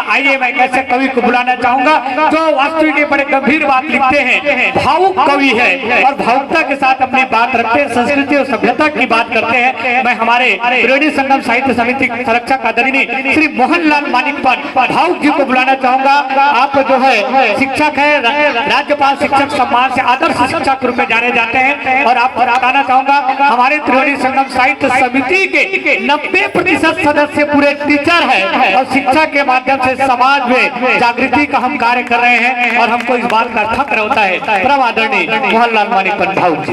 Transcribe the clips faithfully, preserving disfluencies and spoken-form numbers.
आइए, मैं एक ऐसे कवि को बुलाना चाहूंगा जो वास्तविक में बड़े गंभीर बात लिखते हैं, भावुक कवि है और भावुकता के साथ अपनी बात रखते हैं, संस्कृति और सभ्यता की बात करते हैं। मैं हमारे त्रिवेणी संगम साहित्य समिति संरक्षक आदरणीय श्री मोहनलाल मानिक पर भावुक जी को बुलाना चाहूंगा। आप जो है शिक्षक है, रा-, राज्यपाल शिक्षक सम्मान से आदर्श शिक्षक के रूप में जाने जाते हैं और आपको बताना चाहूंगा, हमारे त्रिवेणी संगम साहित्य समिति के नब्बे प्रतिशत सदस्य पूरे टीचर है और शिक्षा के माध्यम से समाज में जागृति का हम कार्य कर रहे हैं और हमको इस बात का फक्र होता है। परम आदरणीय मोहनलाल मानिक पर भावुक जी।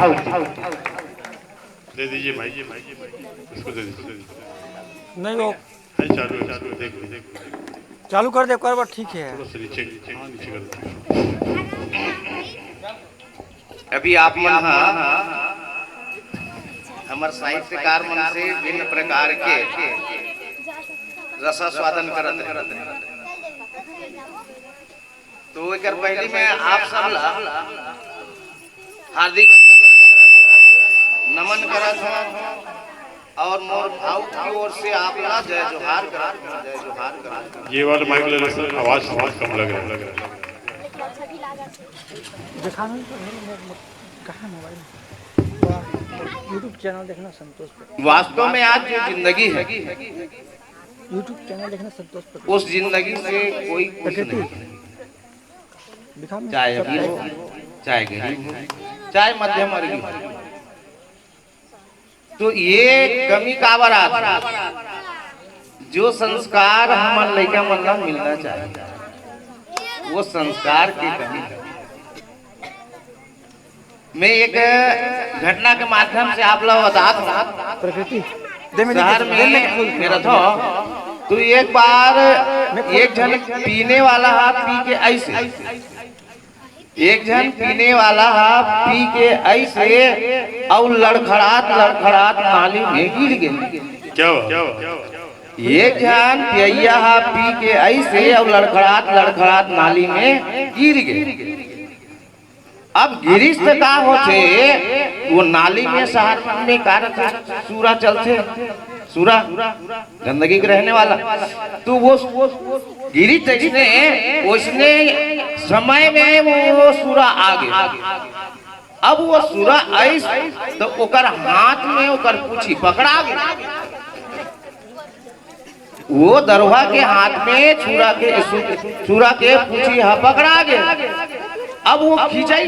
दे दीजिए भाई, इसको दे दीजिए। नहीं, वो है, चालू है, चालू है, देख लो, देख लो। चालू कर दे, कर, बस ठीक है। थोड़ा सा नीचे, हाँ, नीचे कर दो। अभी आप मन ह हमर साहित्यकार मन से भिन्न प्रकार के रसास्वादन करत रहे। तो एकर पहली मैं आप सब ला हार्दिक नमन करत हूँ और मोर भावुक की ओर से आप ला जय जोहार करत हूँ, जय जोहार करत हूँ। ये वाला माइक ले लो सर, आवाज बहुत कम लग रहा है। दिखाना नहीं तो है, मैं, मैं, कहाँ मोबाइल? YouTube चैनल देखना संतोष पटेल। वास्तव में आज जो जिंदगी है, YouTube चैनल देखना संतोष पटेल। उस जिंदगी से कोई खुश प्रकृति। नहीं है। दिखा मैं चाहे सब अमीर हो, चाहे गरीब हो, चाहे मध्यम वर्गीय हो। तो ये कमी काबर आत हे? जो संस्कार हमर लइका मन ला मिलना चाहिए, वो संस्कार के कमी है। मैं एक घटना के माध्यम से आप लोग बतात हूँ। प्रकृति, दे मैं शहर देख, दे मैं में देख। मेरा था, तो एक बार मैं एक झन पीने वाला हा, पी के ऐसे एक झन पीने वाला हा, पी के ऐसे अउ लड़खड़ात लड़खड़ात नाली में गिर गे। क्या हुआ? एक झन पियैया हा, पी के ऐसे अउ लड़खड़ात लड़खड़ात नाली में गिर गे। अब गिरिस त का होथे, वो नाली में शहर में का रथे, सूरा चलथे, सूरा गंदगी के रहने वाला, तो वो गिरी तइसने, ओइसने समय में वो सूरा आ गे। अब वो सूरा आइस, तो ओकर हाथ में ओकर पूछी पकड़ा गे। वो दरुहा के हाथ में छुरा के, सूरा के पूछी ह पकड़ा गे। अब वो खींचई,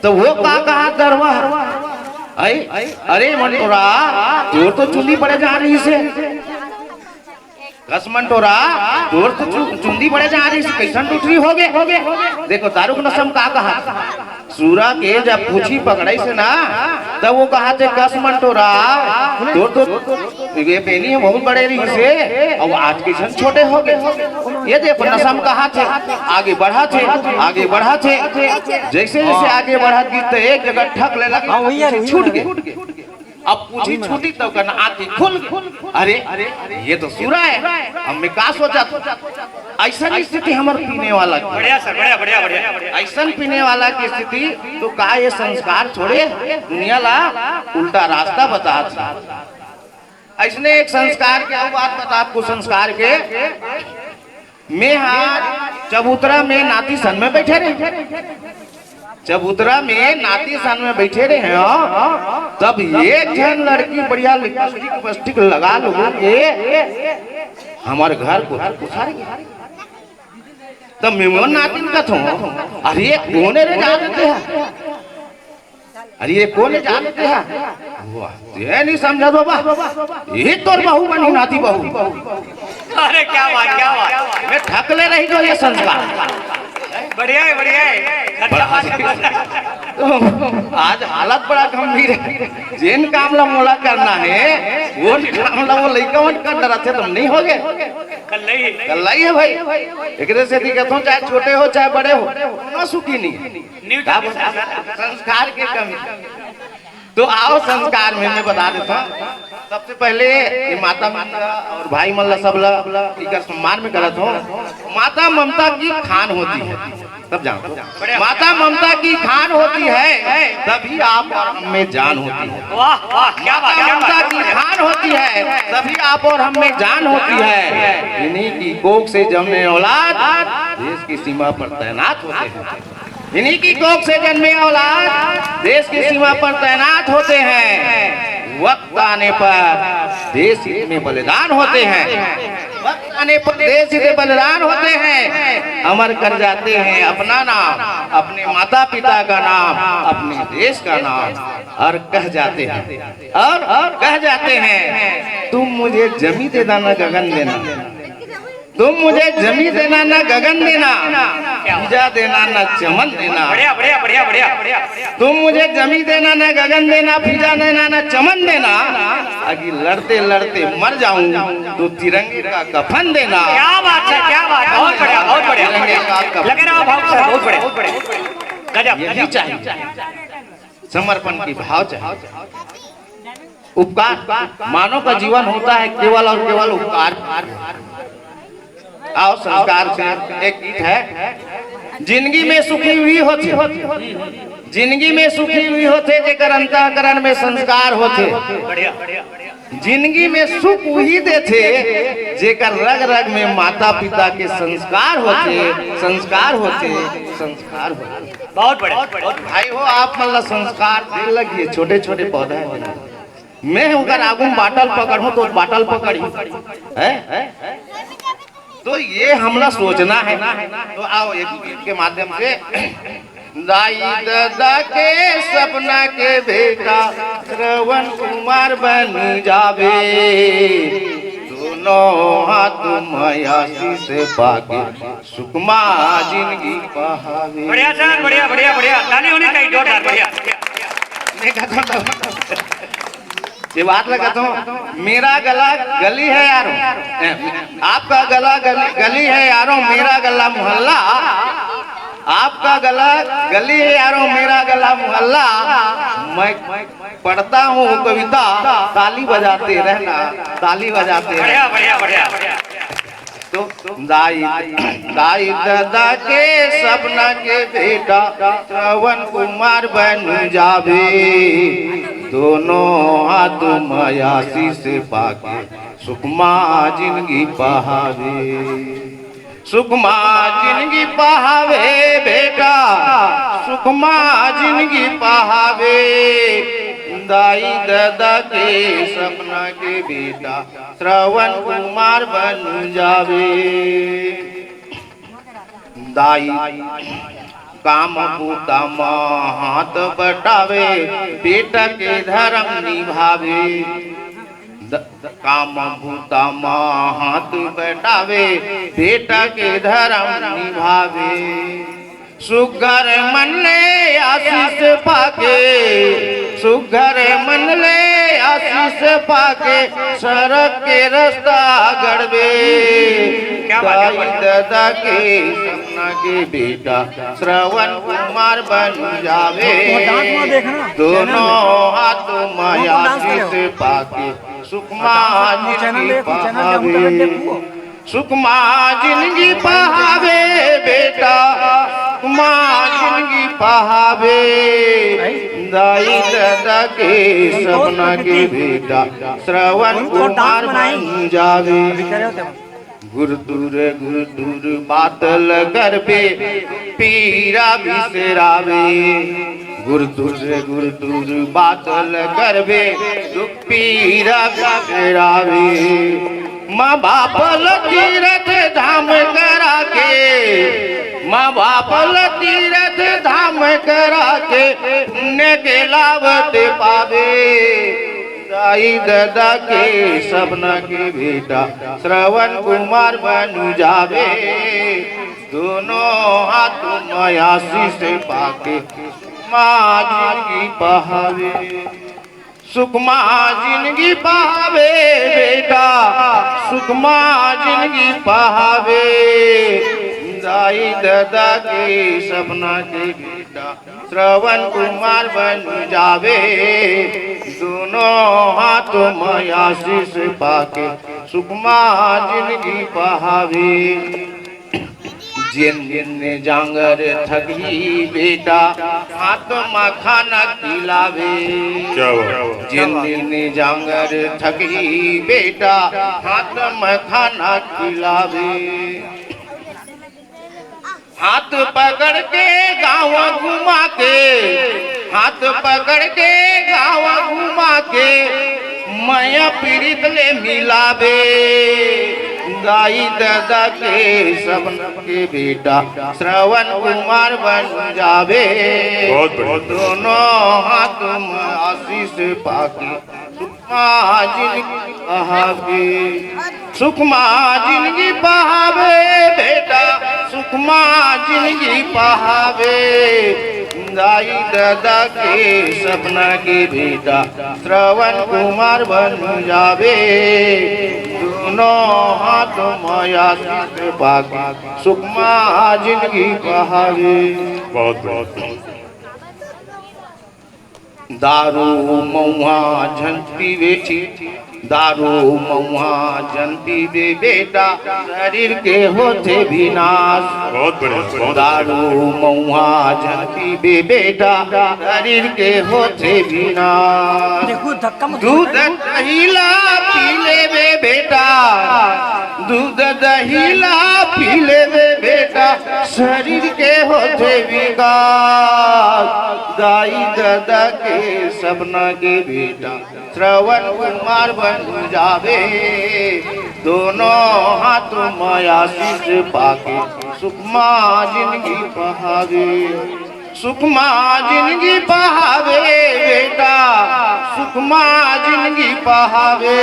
तो वो का कहा दरुहा, "अरे, अरे मंटोरा, तोर तो चुंदी बड़े जान रहिसे।" कस मंटोरा, तोर तो चु-, चुंदी बड़े जान रहिसे, कइसन टुटरी होगे? देखो, दारू के नशा में का कहा? सूरा के जब पूछी पकड़इसे ना, तब वो कहाथे, "कस मंटोरा, तोर तो ये पेनी ह बहुत बड़े रहिसे, अउ आज कइसन छोटे होगे?" ये देखो, नशा में कहाथे, आगे बढ़ाथे, आगे बढ़ाथे, जइसे जइसे आगे बढ़त गिस त एक जगह ठक ले लगे, हाँ, वही है, वही छूट है। गे। अब पूछी छूटी त ओकर आँखी खुल गे। अरे, ये तो सूरा है, अब मैं का सोचत हूँ? अइसन स्थिति हमर पीने वाला के। बढ़िया सर, बढ़िया, बढ़िया, बढ़िया। अइसन पीने वाला के स्थिति, तो का ये संस्कार थोड़े दुनिया ला उल्टा रास्ता बतात हे। अइसने एक संस्कार के अउ बात बतात, कुसंस्कार के। मैं हा चबूतरा में नाती सन में बइठे रहेंव। चबूतरा में नाती सन में बइठे रहेंव, तब एक झन लड़की बढ़िया लिपस्टिक, लिपस्टिक लगा लगा के हमर घर कोती खुसर गे। तब मैं मोर नातिन कथों, "अरे, ये कोन ए रे जात हे?" अरे, ये कोन ए जात हे? वाह, तें नइ समझत बाबा, ये तोर बहू बनही, नाती बहू। अरे, क्या बात, क्या बात। मैं ठकले रहिगों ये संस्कार। बढ़िया हे, बढ़िया हे। अच्छा बात हे। तो आज हालत बड़ा गंभीर हे। जेन काम ला मोला करना हे, वो काम ला वो लइका मन कर डरथे, तो नइ होगे। कल्लई। कल्लई हे भाई। एकरे सेती कथों, चाहे छोटे हो, चाहे बड़े हो, कोनो सुखी नइ हे। न्यू का जनरेशन। संस्कार के कमी। तो आओ, संस्कार में मैं बता देथों। सबसे पहले ये माता मन ला अउ भाई मन ला, सब ला एकर सम्मान में करत हूँ। माता ममता की खान होती है, सब जानते हो। माता ममता की खान होती है, तभी आप और हम में जान होती है। वाह वाह, क्या बात, क्या ममता बात। की खान होती है, तभी आप और हम में जान होती है। इन्हीं की कोख से जन्मे औलाद देश की सीमा पर तैनात होते हैं। इन्हीं की कोख से जन्मे औलाद देश की सीमा पर तैनात होते हैं। वक्त आने पर देश हित में बलिदान होते हैं। वक्त आने पर देश हित में बलिदान होते हैं। अमर कर जाते हैं अपना नाम, अपने माता पिता का नाम, अपने देश का नाम, और कह जाते हैं, और, और कह जाते हैं, तुम मुझे जमी दे देना, गगन देना, तुम मुझे जमी देना, ना गगन देना, फिजा देना, ना चमन देना। बढ़िया बढ़िया बढ़िया बढ़िया बढ़िया। तुम मुझे जमी देना, ना गगन देना, फिजा देना, ना चमन देना। अगर लड़ते लड़ते मर जाऊं तो तिरंगे का कफन देना। क्या बात है, क्या बात है, बहुत बढ़िया, बहुत बढ़िया। तिरंगे का कफन लगे रहो भाव से, बहुत बढ़िया, बहुत बढ़िया। गजब, यही गजब। चाहिए, समर्पण की भाव चाहिए। उपकार, मानव का जीवन होता है केवल और केवल उपकार। आओ, संस्कार से एक गीत है। जिंदगी में सुखी हुई होथे, जिंदगी में सुखी हुई होथे, जेकर अंतःकरण में संस्कार होथे। बढ़िया। जिंदगी में सुख वही देथे, जेकर रग रग में माता पिता के संस्कार होथे, संस्कार होथे, संस्कार होथे। बहुत बढ़िया, बहुत बढ़िया। भाई हो, आप मन ला संस्कार दे लगिए, छोटे छोटे पौधा है। मैं ओकर आगू में बाटल पकड़हूं तो बाटल पकड़ी है। तो ये हमला सोचना है। तो आओ, एक गीत के माध्यम से। दाई ददा के सपना के बेटा श्रवण कुमार बन जाबे, दोनों हाथ में आशीष पाके सुखमा जिंदगी पहावे। बढ़िया सर, बढ़िया बढ़िया बढ़िया, ताली होनी चाहिए जोरदार, बढ़िया। मैं कहता हूँ, ये बात लगा तो, मेरा गला गली है यारो, आपका गला गली, गली है यारो, मेरा गला मोहल्ला। आपका गला गली है यारो, मेरा गला मोहल्ला। मैं पढ़ता हूँ कविता, ताली बजाते रहना, ताली बजाते रहना। बढ़िया बढ़िया बढ़िया। तो दाई, दाई ददा के सपना के बेटा श्रवण कुमार बन जाबे, दोनों हाथ में आशीष पाके सुखमा जिंदगी पहावे। सुखमा जिंदगी पहावे बेटा, सुखमा जिंदगी पहावे। दाई ददा के सपना के बेटा श्रवण कुमार बन जाबे। दाई काम बूता म हाथ बटावे, बेटा के धर्म निभावे। द-, काम बूता म हाथ बटावे, बेटा के धर्म निभावे। सुघर मन ले आशीष पाके, सुघर मन ले आशीष पाके, सरग के रस्ता गढ़बे। क्या बात है, दाई ददा के सपना के बेटा श्रवण कुमार बन जाबे। दोनों हाथ में आशीष पाके सुखमा जिंदगी पहावे। सुखमा जिंदगी पहावे बेटा, सुखमा जिंदगी पहावे। दाई ददा के सपना के बेटा श्रवण कुमार बन जाबे। गुरतुर गुरतुर बात ल करबे, पीरा बिसरावे। गुरतुर गुरतुर बात ल करबे, पीरा बिसरावे। माँ बाप ल तीरथ धाम करा के, माँ बाप ल तीरथ धाम करा के, पुण्य के लाभ ते पावे। दाई ददा के सपना के बेटा श्रवण कुमार बन जाबे, दोनों हाथ में आशीष पाके सुखमा जिंदगी पहावे। सुखमा जिंदगी पहावे बेटा, सुखमा जिंदगी पहावे। दाई ददा के सपना के बेटा श्रवण कुमार बन जाबे, दोनों हाथ में आशीष पाके सुखमा जिंदगी पहावे। जेन दिन जांगर थकही बेटा, हाथ म खाना खिलावे। क्या बात। जेन दिन जांगर थकही बेटा, हाथ म खाना खिलावे। हाथ पकड़ के गाँव घुमा के, हाथ पकड़ के गाँव घुमा के, मया पीड़ित ले मिलावे। दाई ददा के सपना के बेटा, श्रवण कुमार बन जावे। बहुत बढ़िया। दोनों हाथ म आशीष पाके, सुखमा जिनगी पहावे। सुखमा जिनगी पहावे बेटा, सुखमा जिनगी पहावे। दाई ददा के सपना के बेटा, श्रवण कुमार बन जावे। दोनों हाथ म आशीष पाके, सुखमा जिनगी पहावे। बहुत बहुत। दारू मउहा झन पीवे छी, दारू मउहा झन पीवे बेटा, शरीर के होथे विनाश। बहुत बढ़िया, बहुत अच्छा। दारू मउहा झन पीवे बेटा, शरीर के होथे विनाश। देखो, धक्का मत दूध दही ला पी लेबे बेटा, दूध दही ला पी लेबे बेटा, शरीर के होथे विकास। दाई ददा के सपना के बेटा, श्रवण कुमार बन जावे। दोनों हाथ म आशीष पाके, सुखमा जिनगी पहावे। सुखमा जिनगी पहावे बेटा, सुखमा जिनगी पहावे।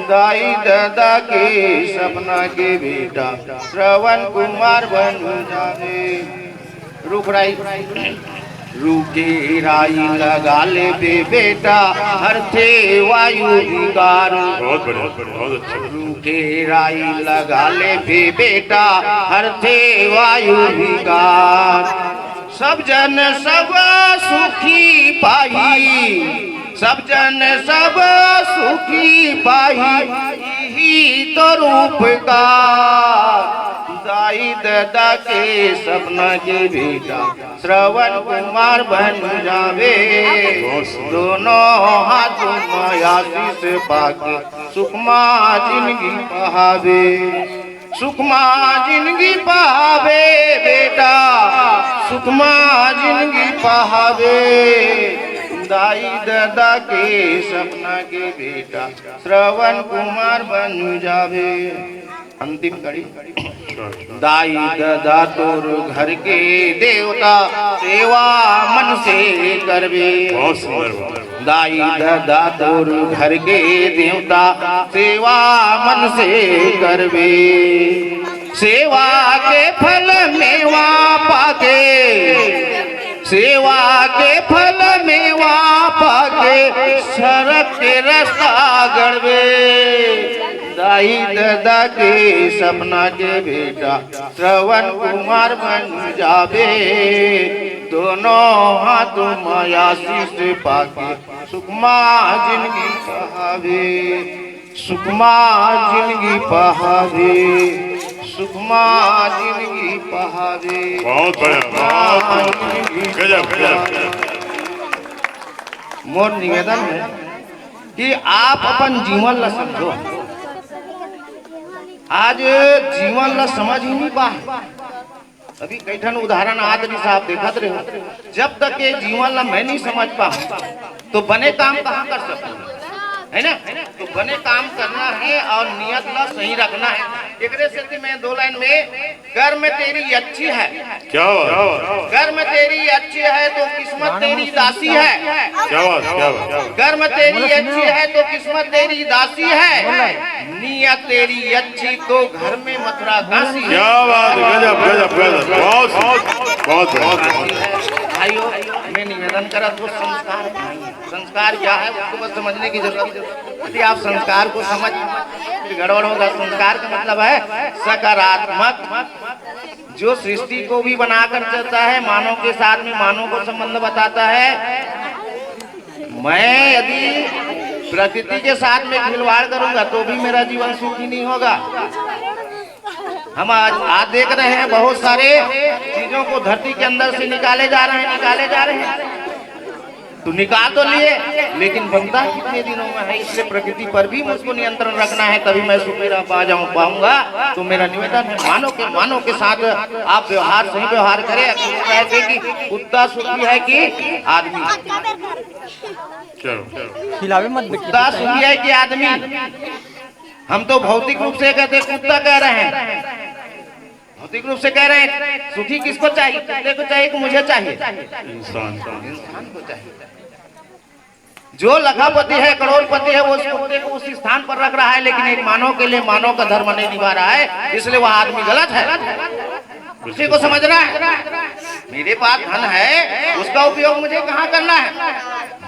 दाई ददा के सपना के बेटा, श्रवण कुमार बन जावे। रुख राई, रुखे राई लगा लेबे बेटा, हरथे वायु विकार। बहुत बढ़िया, बहुत अच्छा। रुखे राई लगा लेबे बेटा, हरथे वायु विकार। सब जन सब सुखी पाही, सब जन सब सुखी पाही, इही तो रूप का। दाई ददा के सपना के बेटा, श्रवण कुमार बन जावे। दोनों हाथ म आशीष पाके, सुखमा जिनगी पहावे। सुखमा जिनगी पहावे बेटा, सुखमा जिनगी पहावे। दाई ददा के सपना के बेटा, श्रवण कुमार बन जावे। अंतिम कड़ी। दाई ददा तोर घर के देवता, सेवा मन से करबे। बहुत सुंदर बात। दाई ददा तोर घर के देवता, सेवा मन से करबे। सेवा के फल मेवा पाके, सेवा के फल मेवा पाके, सरग के रास्ता गढ़बे। दाई ददा के सपना के बेटा, श्रवण कुमार बन जाबे। दोनों हाथ म आशीष पाके, सुखमा जिनगी पहाबे। सुखमा जिनगी पहाबे, सुखमा जिनगी पहाबे। बहुत बढ़िया, बहुत, बहुत। गजब, गजब। मोर निवेदन हे कि आप अपन जीवन ला समझो। आज जीवन ला समझ ही नहीं पा। अभी कई ठन उदाहरण आदमी साहब देखत रहे हो, जब तक ये जीवन ला मैं नहीं समझ पाऊँ, तो बने काम कहाँ कर सकूँ, है ना? तो बने काम करना है और नियत ला सही रखना है। एकरे सेती मैं दो लाइन में, कर्म तेरी अच्छी है। क्या बात? कर्म तेरी अच्छी है तो किस्मत तेरी दासी है। क्या बात, क्या बात? कर्म तेरी अच्छी है तो किस्मत तेरी दासी है। नियत तेरी अच्छी तो घर में मथुरा काशी। क्या बात, गजब, गजब, गजब। बहुत, बहुत, बहुत, बहुत। भाइयों, मैं निवेदन करत हूँ, संस्कार, संस्कार क्या है, उसको बस समझने की जरूरत है। यदि आप संस्कार को समझ, फिर गड़बड़ होगा। संस्कार का मतलब है सकारात्मक, जो सृष्टि को भी बनाकर चलता है, मानव के साथ में मानव को संबंध बताता है। मैं यदि प्रकृति के साथ में खिलवाड़ करूंगा, तो भी मेरा जीवन सुखी नहीं होगा। हम आज आज देख रहे हैं, बहुत सारे चीजों को धरती के अंदर से निकाले जा रहे हैं, निकाले जा रहे हैं। तो निकाल तो लिए, लेकिन बनता कितने दिनों में है, इसलिए प्रकृति पर भी मुझको नियंत्रण रखना है, तभी मैं सुखी रह पा जाऊं पाऊंगा। तो मेरा निवेदन है, मानव के मानव के साथ आप व्यवहार, सही व्यवहार करें। अगर कहते कि कुत्ता सुखी है कि आदमी, चलो। खिलावे मत बेटी। कुत्ता सुखी है कि आदमी? हम तो भौतिक रूप से कहते कुत्ता कह रहे हैं, भौतिक रूप से कह रहे हैं। सुखी किसको चाहिए? कुत्ते को चाहिए कि मुझे चाहिए? इंसान। इंसान को चाहिए। जो लखापति है, करोड़पति है, वो उस कुत्ते को उस स्थान पर रख रहा है, लेकिन एक मानव के लिए मानव का धर्म नहीं निभा रहा है, इसलिए वह आदमी गलत है। उसी को समझना है। मेरे पास धन है, उसका उपयोग मुझे कहाँ करना है?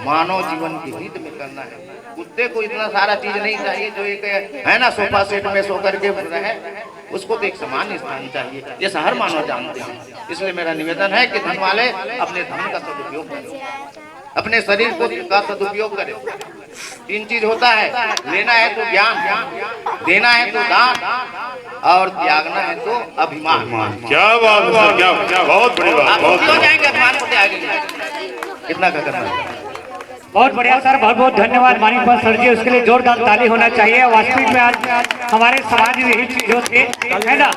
मानव जीवन के हित में करना है। कुत्ते को इतना सारा चीज नहीं चाहिए जो एक, है ना, सोफा सेट में सो करके रहे। उसको तो एक समान स्थान चाहिए, ये हर मानव जानते हैं। इसलिए मेरा निवेदन है कि धन वाले अपने धन का सदुपयोग करें, अपने शरीर को का सदुपयोग करें। तीन चीज होता है, लेना है तो ज्ञान, देना है तो दान, और त्यागना है तो अभिमान। क्या बात है सर, क्या, क्या, बहुत बड़ी बात, आप बहुत क्यों बड़ी। जाएंगे अभिमान को त्यागेंगे? कितना का करना है? बहुत बढ़िया सर, बहुत बहुत धन्यवाद मानिक पाल सर जी, उसके लिए जोरदार ताली होना चाहिए। वास्तविक में आज हमारे समाज में यही चीज होती है, है ना?